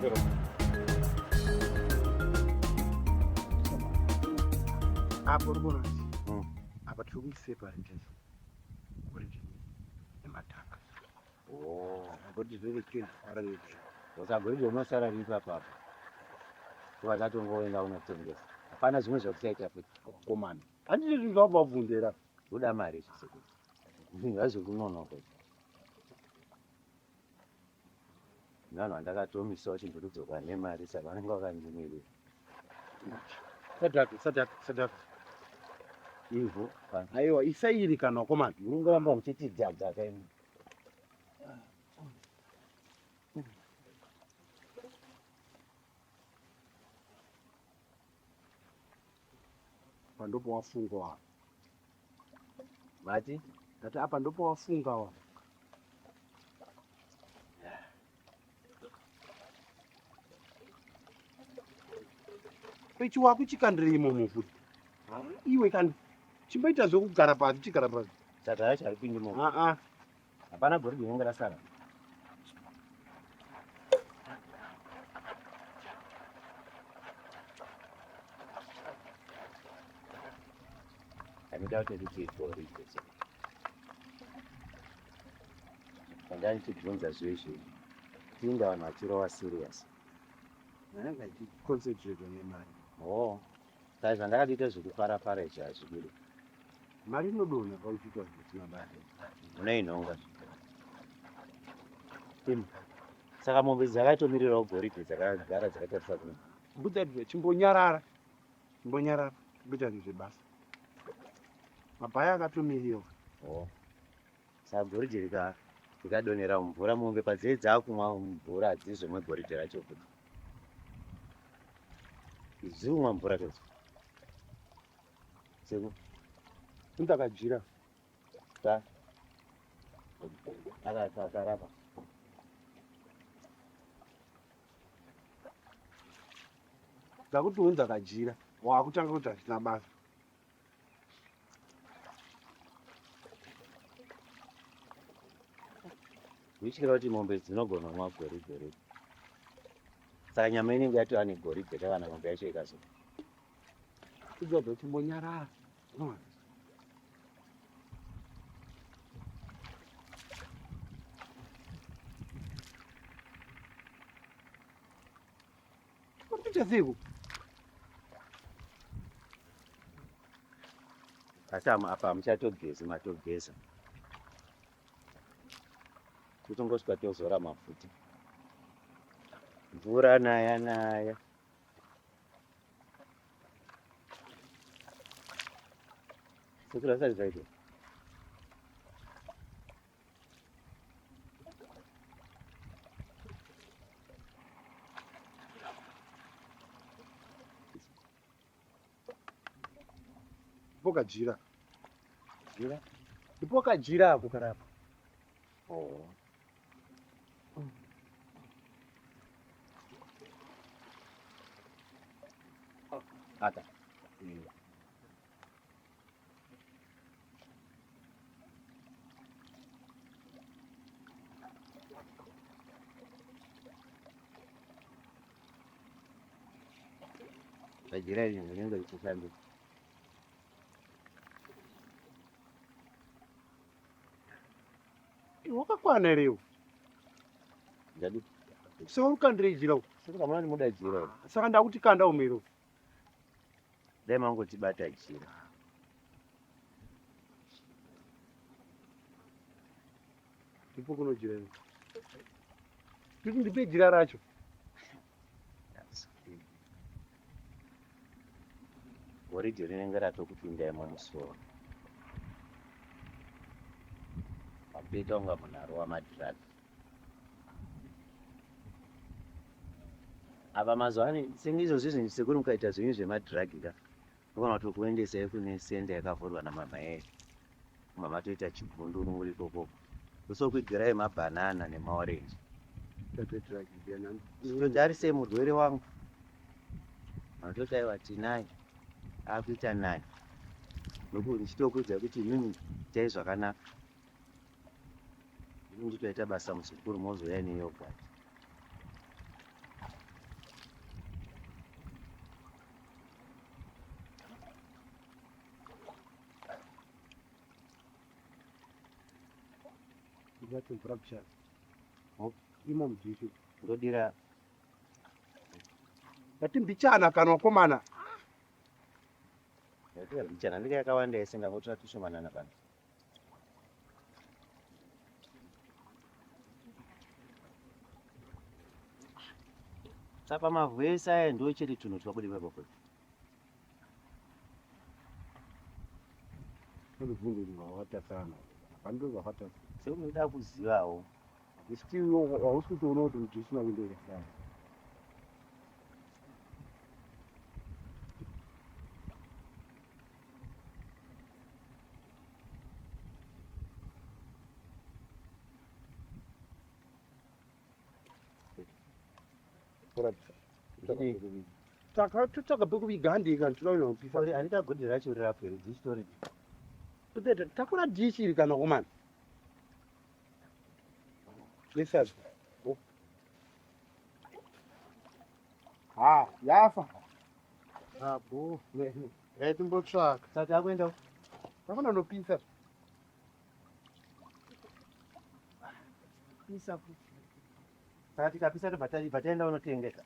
Apo uri kuona apa tiri kuiseparate origin nemadhaka. Oh. Goridhe riri clean, riri Saka goridhe rinosara riri ipapo apa. Kuva tatongoenda unotengesa. Hapana zvimwe zvekusaita futi. Komana. Handiti zvinhu zvabva wabvunzera. Kuda mari izvi sekuru. Zvinhu hazvikunonoka. Vanhu vandakatomisawo chindikudzoka nemari saka vanenge vakandimirira. Sadhaka, sadhaka, sadhaka. Ivhu. Aiwa, isairi kana wakomana. Murongoramba muchiti dhadha kaimi. Apa ndipo wafunga wa. Vati? Ndati apa ndipo wafunga wa. Ichi wakuchikandira imomo futi. Iwe kandi chimboita zvekugara pasi chigara pasi. Saka yacho haipindi imomo. Ah ah. Hapana goridhe rinenge rasara. Anoda kuti nditi goridhe. Ndanga ndichibvunza zvezvi. Tinga vanhu vachirova serious. Ndanga ndichiconcentrate nemari. Oh. Saka zvandakatoita zvekufara fara izvi hazvibude. Mari inodonha pauchiita zvisina basa. Unoinhonga. Tim. Saka mombe dzakatomirirawo goridhe dzakagara dzakatarisa kuno. Mbudza chimbonyarara. Chimbonyarara. Kuita zvebasa. Mabhaya akatomirira. Oh. Saka goridhe rika rikadonhera mumvura mombe padzee dzakumwa mvura hadzizomwe goridhe racho futi. Dziri kumwa mvura todzo. Seku. Ndakajira. Ta. Aka akarapa. Ndakuti unza kajira. Wakutanga kuti hazvina basa. Ndichikira kuti mombe dzinogona kumwa goridhe riri. Saka nyama inenge yatova negoridhe kana mombe yacho ikazo. Idzodzo chimbonyarara. Uri kuita seiko? Asi apa hamuchatogezi matogeza. Kutongosvika tozora mafuta. Mvura naya naya. Sekuru asati zvaitwa. Ndipo kajira. Jira? Ndipo kajira ako karapa. Oh. Aka. Mm. Jira iri rinenge richishandiswa. Wakakwana here iwe? Ndadi. Saka uri kandira jira uku. Saka kamuna ndimuda jira iri. Saka ndakuti kanda umiro. Dai mangotibata jira. Ndipo kuno jira iri. Nditi ndipe jira racho. Goridhe rinenge ratokupindai mumusoro. Makutoita kunga munhu arova madrugs. Apa mazuva ano senge izvozvi zvinhu sekuru mukaita zvenyu zvemadrug ka nogona kutokuendesai kune senda yakavhurwa namama yeye mama toita chigunduru muri ikoko tosokuigirai mabhanana nemaorenji totarisei murwere wangu vanototi aiwa tinaye akuita nani ndichitokuudza kuti imimi itai zvakanaka Ini nditoita basa muzukuru mozouya neyogurt. Ndati mvura mbichana. Imo mudhishi. Ndodira. Ndati mbichana kana wakomana. Ndadira mbichana ndika yakawanda yese ngangotora tushomanana pano. Saka mavhu ese aya ndo chete tunhu twabuda ipapo. Ndibvunze kuti vakatasana. Hapana vakatasana. Seunoda kuzivawo. Still hausi kutoona kuti mudhishi makuenda sana. Totsvaga pekuviga handei kana toda kuenda kupisa. Handika godhi racho rirapo here dhishi tori. Takura dhishi iri kana komana. Nesadza. Ha, yafa. Ha, bo. Ngaitimbotsvaka. Saka takuenda. Takuna nopisa. Pisa futi. Saka tikapisa tobva taenda unotengesa.